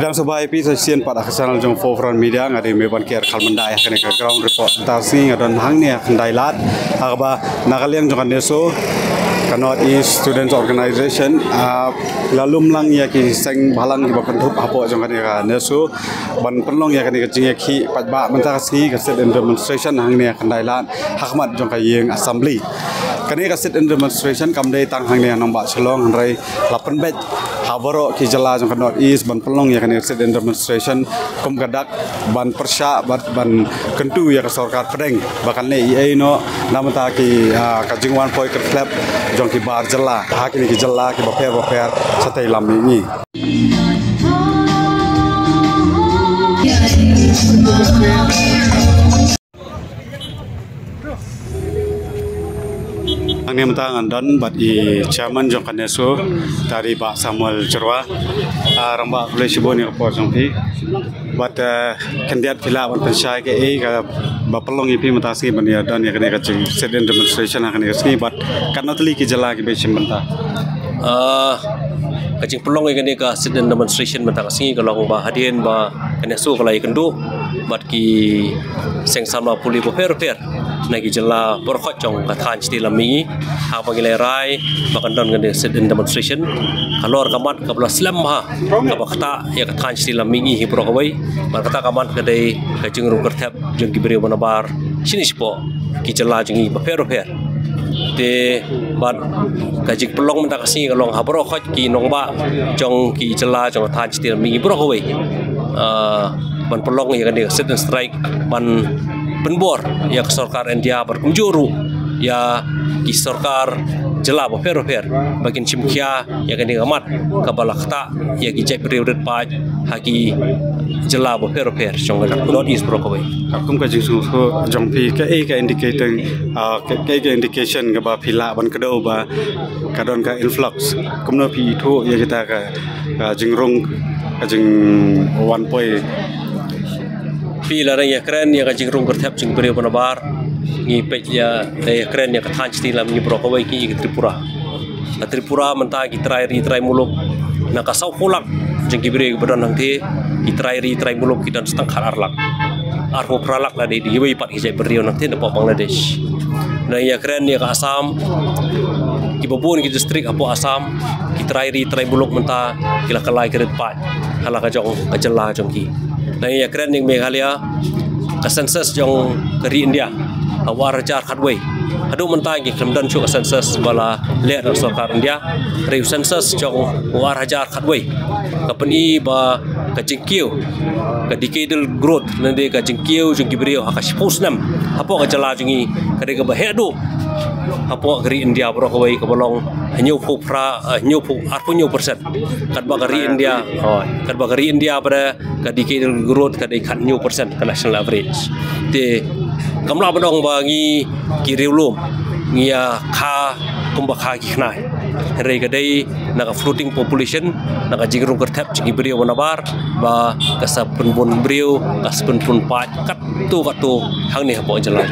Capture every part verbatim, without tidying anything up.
Sngewbha ïa phi sa shisien pat ha ka channel jong Forefront Media, nga dei Meban Kiar Khalmandai ha kane ka ground report. Mynta ka sngi nga don hangne ha Khyndai Lad, ha kaba na ka liang jong ka NESO, ka North East Students Organization, ah, la lum lang ïa ki seng bhalang kiba kynthup hapoh jong kane ka NESO ban pynlong ïa kane ka jingïakhih paidbah mynta ka sngi, ka sit-in demonstration hangne ha Khyndai Lad, ha khmat jong ka ïing assembly. Kane ka sit-in demonstration kam dei tang hangne ha nongbah Shillong, hynrei la pynbeit ha baroh ki jylla jong ka North East ban pynlong ïa kane ka sit-in demonstration kum ka dak ban pyrshah, ban, ban kyntu ïa ka sorkar pdeng ba kan leh ei ei noh na bynta ki, ah, ka jingwan poi kyrthlep jong ki bar jylla ha kine ki jylla kiba pher bapher shatei lam mihngi. Hangne mynta ngan don bad i chairman jong ka NESO, tari Bah Samuel Jyrwa. Ah, Rangbah, khublei shibun ïa ka por jong phi. Bad, eh, khyndiat phi lah ban pynshai kaei kaba pynlong ïa phi mynta ka sngi ban ïa don ïa kane ka jing sit-in demonstration ha kane ka sngi, bad katno tylli ki jylla kiba shim bynta? Ah, ka jingpynlong ïa kane ka sit-in demonstration mynta ka sngi ka long ba hadien ba ka NESO ka la ïakynduh bad ki seng samla pule bapher bapher na ki jylla baroh khoit jong ka thaiñ shatei lam mihngi, ha kaba ngi la rai ba kan don kane ka sit-in demonstration. Halor ka mat kaba la slem bha, kaba ktah ïa ka thaiñ shatei lam mihngi hi baroh kawei. Bad kata ka mat ka dei ka jingrung kyrthep jong ki briew ba nabar shane shapoh ki jylla jong ngi bapher bapher. Te bad ka jingpynlong mynta ka sngi ka long ha baroh khoit ki nongbah jong ki jylla jong ka thaiñ shatei lam mihngi baroh kawei, ah, ban pynlong ïa kane ka sit-in strike ban pynbor ïa ka sorkar India bad kumjuh ruh ïa ki sorkar jylla bapher bapher ba kin shim khia ïa kane ka mat kaba la ktah ïa ki jaitbynriew rit paid ha ki jylla bapher bapher jong ka North East baroh kawei. Kum ka jingsngewthuh jong phi, kaei ka indicating, ah, ka, kaei ka indication kaba phi lah ban kdew ba ka don ka influx? Kumno phi ithuh ïa kita ka, ka jingrung, ka jingwan poi? Phi, lada ngi ïakren ïa ka jingrung kyrthep jong ki briew ba nabar, ngi peit ïa, ïakren ïa ka thaiñ shatei lam mihngi baroh kawei, ki, ki Tripura. Ka Tripura mynta ki trai ri trai muluk, na ka sawphew lak jong ki briew kiba don hangtei, ki trai ri trai muluk ki don tang khatar lak. Arphew phra lak la dei da kiwei pat ki jaitbynriew hangtei napoh Bangladesh. Lada ngi ïakren ïa ka Assam, kiba bun ki district hapoh Assam, ki trai ri trai muluk mynta ki la kylla ki rit paid ha la ka jong ka jylla jong ki. Lada ngi ïakren ïa ka Meghalaya, ka census jong ka ri India ha u ar hajar khatwei. Haduh mynta ngi khlem don shuh ka census ba la leh da ka sorkar India. Hynrei u census jong u ar hajar khatwei ka pyni ba ka jingkiew, ka decadal growth, lane ka jingkiew jong ki briew ha ka shiphew snem hapoh ka jylla jong ngi ka dei kaba heh duh hapoh ka ri India baroh kawei, kaba long hynñiewphew phra, eh, hynñiewphew, arphew hynñiew percent. Katba ka ri India, oh, katba ka ri India pat ka decadal growth ka dei khathynñiew percent ka national average. Te kam lah ban ong ba ngi ki riewlum ngi ïa kha kumba kha ki khnai. Hynrei ka dei na ka floating population, na ka jingrung kyrthep jong ki briew ba nabar, ba ka sa pynbun briew, ka sa pynbun paid katto katto hangne hapoh jylla.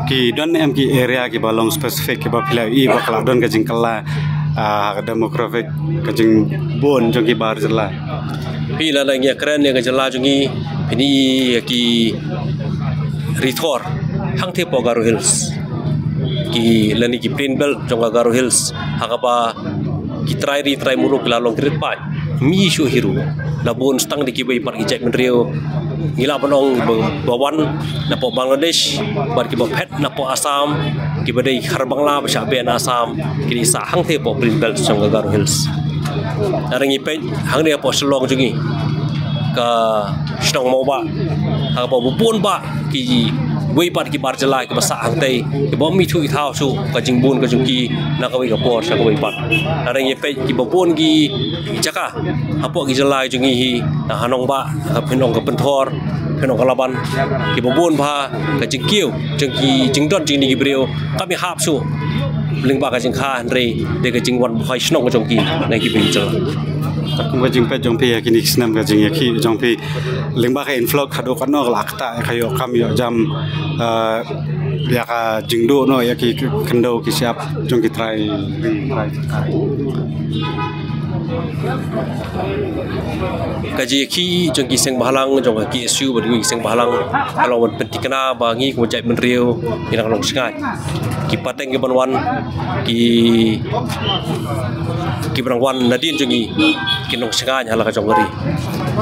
Ki don em ki area kiba long specific kiba phi la ïohi ba ka la don ka jingkylla, ah, ka demographic, ka jingbun jong ki bar jylla? Phi, lada ngi ïakren ïa ka jylla jong ngi, phin ïohi ïa ki ri thor hangtei hapoh Garo Hills, ki, lane ki plain belt jong ka Garo Hills, ha kaba ki trai ri trai muluk ki la long ki rit paid. Ym ïohi shuh hi ruh, la bun tang da kiwei pat ki jaitbynriew, ngi lah ban ong ba, ba wan napoh Bangladesh bad kiba phet napoh Assam, kiba dei khar Bangla ba shah beh na Assam, ki dei sah hangtei hapoh plain belt jong ka Garo Hills. Lada ngi peit hangne hapoh Shillong jong ngi, ka shnong Mawbah, ha kaba bun bah kiwei pat ki bar jylla kiba sah hangtei, kiba ym ithuh ithaw shuh ka jingbun ka jong ki na kawei ka por sha kawei pat. Lada ngi peit kiba bun ki jaka hapoh ki jylla jong ngi hi, na ha nongbah, ka phin ong ka Pynthor, phin ong ka Laban, kiba bun bah ka jingkiew jong ki, jingdon jong kine ki briew kam ïahap shuh lyngba ka jingkha, hynrei dei ka jingwan buhai shnong ka jong ki na kiwei ki jylla. Katkum ka jingpeit jong phi ha kine ki snem ka jingïakhih jong phi, lyngba ka influx haduh katno ka la ktah ïa ka ïoh kam ïoh jam, eh, ïa ka jingduh noh ïa ki khyndew ki shyiap jong ki trai ri trai. Ka jingïakhih jong ki seng bhalang, jong ka K S U bad ki seng bhalang, ka long ban pyntikna ba ngi kum ka jaitbynriew ngi dang long shngaiñ. Ki pateng ki ban wan, ki ki ban wan nadien jong ngi, ki long shngaiñ ha la ka jong ka ri.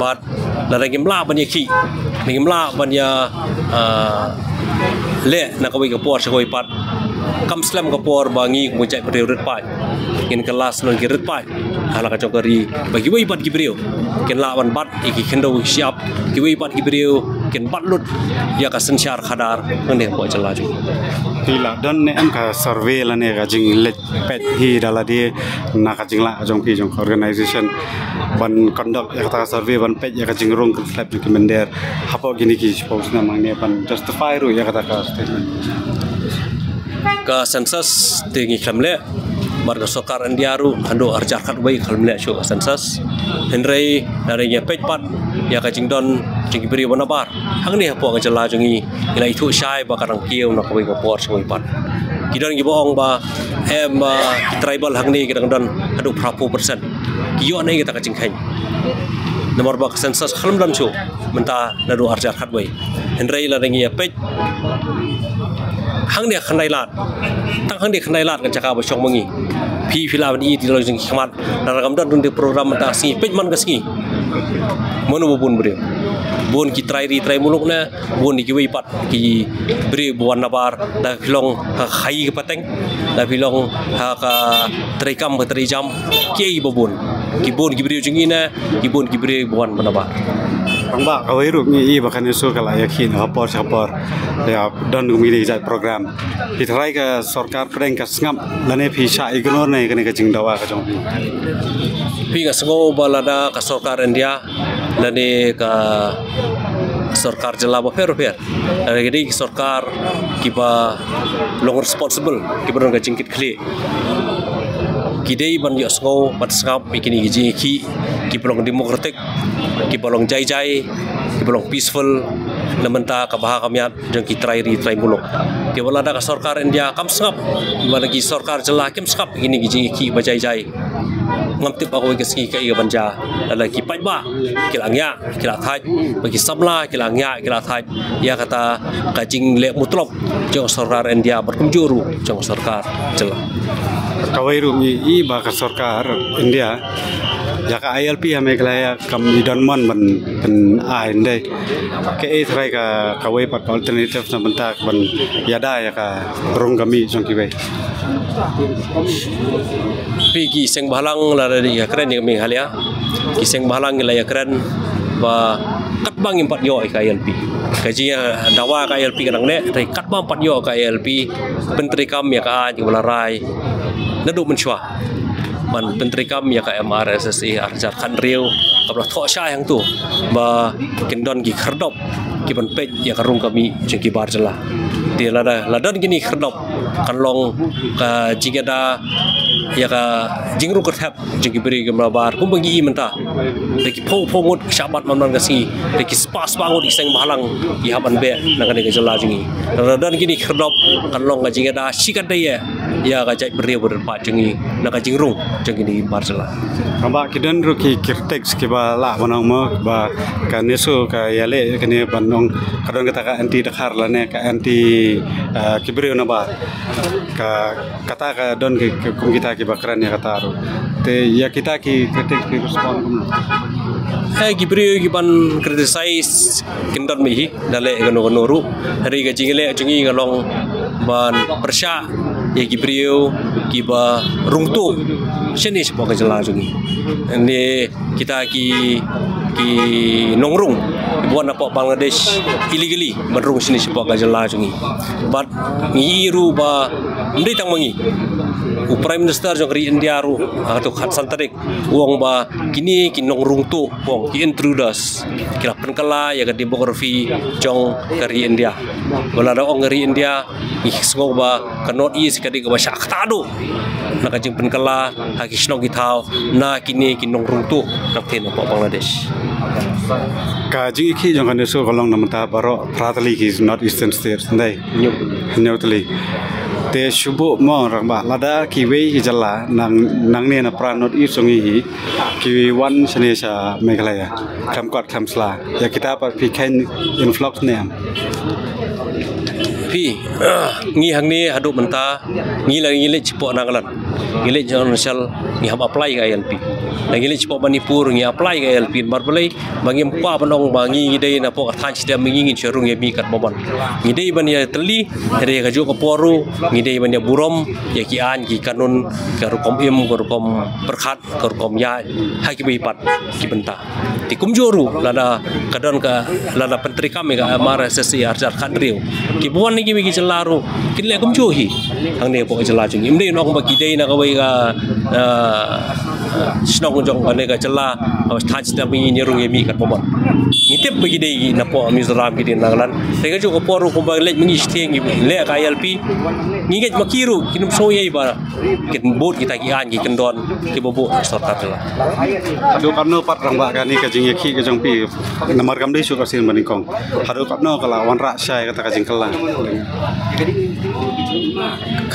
Bad lada ngim lah ban ïakhih, ngim lah ban ïa, ah, leh na kawei ka por sha kawei pat, kam slem ka por ba ngi kum ka jaitbynriew rit paid ngin kylla shnong ki rit paid ha la ka jong ka ri, ba kiwei pat ki briew kin lah ban bat ïa ki khyndew shyiap, kiwei pat ki briew kin bat lut ïa ka synshar khadar hangne hapoh jylla jong ngi. Te la don ne em ka survey lane ka jingleit peit hi da lade na ka jinglah jong phi jong ka organization ban conduct ïa kata ka survey ban peit ïa ka jingrung kyrtep jong ki mynder hapoh kine ki shiphew snem hangne ban justify ruh ïa kata ka statement? Ka census te ngi khlem leh, bad ka sorkar India ruh haduh arhajar khatwei khlem leh shuh ka census. Hynrei lada ngi ïa peit pat ïa ka jingdon jong ki briew ba nabar hangne hapoh ka jylla jong ngi, ngi la ithuh shai ba ka dang kiew na kawei ka por sha kawei pat. Ki don kiba ong ba em, ah, ki tribal hangne ki dang don haduh phraphew percent. Ki ïoh ne kita ka jingkheiñ? Namar ba ka census khlem don shuh mynta naduh arhajar khatwei. Hynrei lada ngi ïa peit hangne khyndai lad, tang hangne khyndai lad ka jaka ba shong ma ngi, phi phi lah ban ïohi da la jong ki khmat. Lada kam don ruh ka program mynta ka sngi, peit man ka sngi, mano ba bun briew? Bun ki trai ri trai muluk ne bun kiwei pat ki briew ba wan nabar? Da phi long ha ka khaii ka pateng, da phi long ha ka treikam ka treijam, kiei ba bun? Ki bun ki briew jong ngi ne ki bun ki briew ba wan ba nabar? Rangbah, kawei ruh ngi i ba ka NESO ka la ïakhih na ka por sha ka por, ïa don kum kine ki jait program. Phi tharai ka sorkar pdeng ka sngap lane phi shah ignore ne kane ka jingdawa ka jong phi? Phi, nga sngew ba lada ka sorkar India lane ka sorkar jylla bapher bapher, lane ki dei ki sorkar kiba long responsible, kiba don ka jingkitkhlieh, ki dei ban ïohsngew bad sngap ïa kine ki jingïakhih kiba long democratic, kiba long jai jai, kiba long peaceful na bynta ka bha ka miat jong ki trai ri trai muluk. Te wat lada ka sorkar India kam sngap, wat lada ki sorkar jylla kim sngap ïa kine ki jingïakhih ba jai jai, ngam tip ba kawei ka sngi kaei ka ban jia. Lada ki paidbah ki la ngiah ki la thait, ba ki samla ki la ngiah ki la thait ïa kata ka jingleh mutlop jong ka sorkar India bad kumjuh ruh jong ka sorkar jylla. Kawei ruh ngi i ba ka sorkar India ïa ka ILP ha Meghalaya kam i don mon ban pyn-ai, ym dei? Kaei tharai ka, kawei pat ka alternative na bynta ban ïada ïa ka rung ka mih jong kiwei? Phi, ki seng bhalang lada ïakren ïa ka Meghalaya, ki seng bhalang ngi la ïakren ba katba ngim pat ïoh ïa ka ILP, ka jingdawa ka ILP ka dang neh, hynrei katba ngim pat ïoh ka ILP, pyntreikam ïa ka aiñ kaba la rai naduh mynshuwa, ban pyntreikam ïa ka MRSSA arhajar khathynriew kaba la thoh shai hangto, ba kin don ki khyrdop ki ban peit ïa ka rung ka mih jong ki bar jylla. Te lada la don kine ki khyrdop, kan long ka jingïada ïa ka jingrung kyrthep jong ki briew ki nabar kumba ngi i mynta. Da ki phew phew ngut ki shah bat man man ka sngi, da ki spah spah ngut ki seng bhalang ki hap ban beh na kane ka jylla jong ngi. Lada don kine ki khyrdop, kan long ka jingïada shikatdei ïa ka jaitbynriew ba rit paid jong ngi na ka jingrung jong kine ki bar jylla. Haba ki don ruh ki critics kiba lah ban ong mo ba ka NESO ka ïaleh kane ban ong ka don kata ka anti Dkhar lane ka anti, eh, ki briew nabar. Ka, kata ka don ki, ki, kum kita kiba kren ïa kata ruh. Te ïa kita ki kritik ki respond kumno? Eh, ki briew ki ban criticize kin don bha hi da leh kano kano ruh. Hynrei ka jingïaleh jong ngi ka long ban pyrshah ïa ki briew kiba rung tuh shane shapoh ka jylla jong ngi. Hynrei kita ki, ki nongrung kiba wan napoh Bangladesh illegally ban rung shane shapoh ka jylla jong ngi. Bad ngi i ruh ba ym dei tang ma ngi, u Prime Minister jong ka ri India ruh ha kato ka khatsan tarik u ong ba kine ki nongrung tuh, u ong ki intruders, ki la pynkylla ïa ka demography jong ka ri India. Wat lada ong ka ri India, ngi sngew ba ka North East ka dei kaba shah ktah duh na ka jingpynkylla ha ki shnong ki thaw na kine ki nongrung tuh nangtei napoh Bangladesh. Ka jingïakhih jong ka NESO ka long na bynta baroh phra tylli ki North Eastern States, ym dei? Hynñiew tylli. Te shu buh mo rangbah, lada kiwei ki jylla nang, nangne na pra North East jong ngi hi ki wan shane sha Meghalaya khlem kot khlem sla, ïa kita pat phi kheiñ influx ne em? Phi, ngi hangne haduh mynta ngi la ngi leit shapoh Nagaland, ngi leit Arunachal, ngi hap apply ka I L P. La ngi leit shapoh Manipur, ngi apply ka I L P. Namar balei? Ba ngim kwah ban ong ba ngi ngi dei na poh ka thaiñ shitom mihngi, ngin shu rung ïa mih katba mon. Ngi dei ban ïa tylli, hynrei kajuh ka por ruh ngi dei ban ïa burom ïa ki aiñ ki kanun, ka rukom im, ka rukom pyrkhat, ka rukom ïaid ha kiwei pat ki bynta. Te kumjuh ruh lada ka don ka, lada pyntreikam ïa ka M R S S A ar hajar khathynriew, kiba wan na kiwei ki jylla ruh kin leh kumjuh hi. Hangne hapoh ka jylla jong ngi, ym dei ban ong ba ki dei na kawei ka, ah, shnong jong kane ka jylla, ah, thaiñ shitom mihngi, ngin ïa rung ïa mih katba mon. Ngi tip ba ki dei na poh Mizoram, ki dei na Nagaland. Te kajuh ka por ruh kumba leit mihngi shiteng ngi leh ka I L P, ngi ngeit ma ki ruh kin ym sngew ei ba kin bud kita ki aiñ ki kyndon kiba buh sorkar jylla. Haduh katno pat rangbah kane ka jingïakhih ka jong phi? Namar kam dei shuh ka sien ba nyngkong. Haduh katno ka la wanrah shai kata ka jingkylla?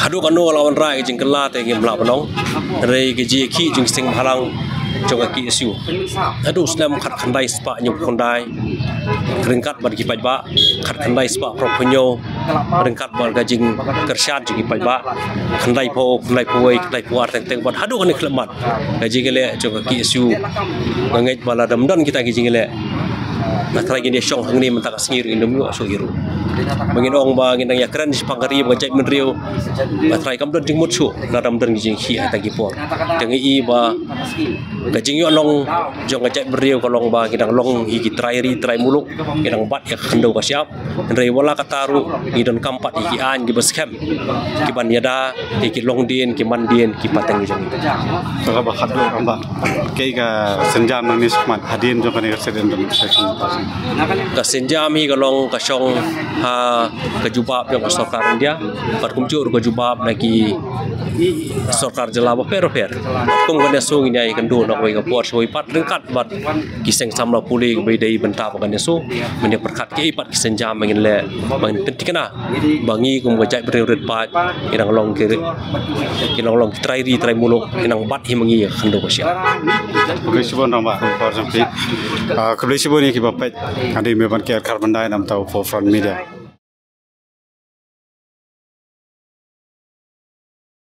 Haduh katno ka la wanrah ka jingkylla te ngim lah ban ong. Hynrei ka jingïakhih jong ki seng bhalang jong ka K S U haduh snem khatkhyndai spah hynñiewphew khyndai ryngkat bad ki paidbah, khatkhyndai spah phra phew hynñiew ryngkat bad ka jingkyrshan jong ki paidbah, khyndai phew, khyndai phew wei, khyndai phew ar teng teng bad haduh kane khyllipmat. Ka jingïaleh jong ka K S U, nga ngeit ba lada ym don kita ki jingïaleh, nga tharai ngin ïa shong hangne mynta ka sngi ruh ngin ym ïoh shuh ei ruh. Ba ngin ong ba ngin dang ïa kren shaphang ka ri bad ka jaitbynriew, nga tharai kam don jingmut shuh lada ym don ki jingïakhih ha kita ki por. Te nga i ba ka jingïohnong jong ka jaitbynriew ka long ba ngi dang long hi ki trai ri trai muluk, ngi dang bat ïa ka khyndew ka shyiap. Hynrei wat la katta ruh ngi donkam pat ïa ki aiñ kiba skhem, kiban ïada ïa ki longdien ki mandien ki pateng jong ngi. Ka ba khatduh rangbah, kaei ka sienjam nangne shakhmat hadien jong kane ka state implementation? Ka sienjam hi ka long ka shong ha ka jubab jong ka sorkar India bad kumjuh ruh ka jubab na ki sorkar jylla bapher bapher. Kum ka NESO ngin ïa ïakynduh na kawei ka por sha kawei pat ryngkat bad ki seng samla pule kiba dei bynta bad ka NESO, ban ïa pyrkhat kiei pat ki sienjam ba ngin leh, ba ngin pynthikna ba ngi kum ka jaitbynriew rit paid, ki dang long ki, ki dang long ki trai ri trai muluk, ki dang bat hi ma ngi ïa ka khyndew ka shyiap. Khublei shibun rangbah ka por jong phi. Ah, khublei shibun ïa kiba peit. Nga dei Meban K R Kharbandai na bynta u Forefront Media.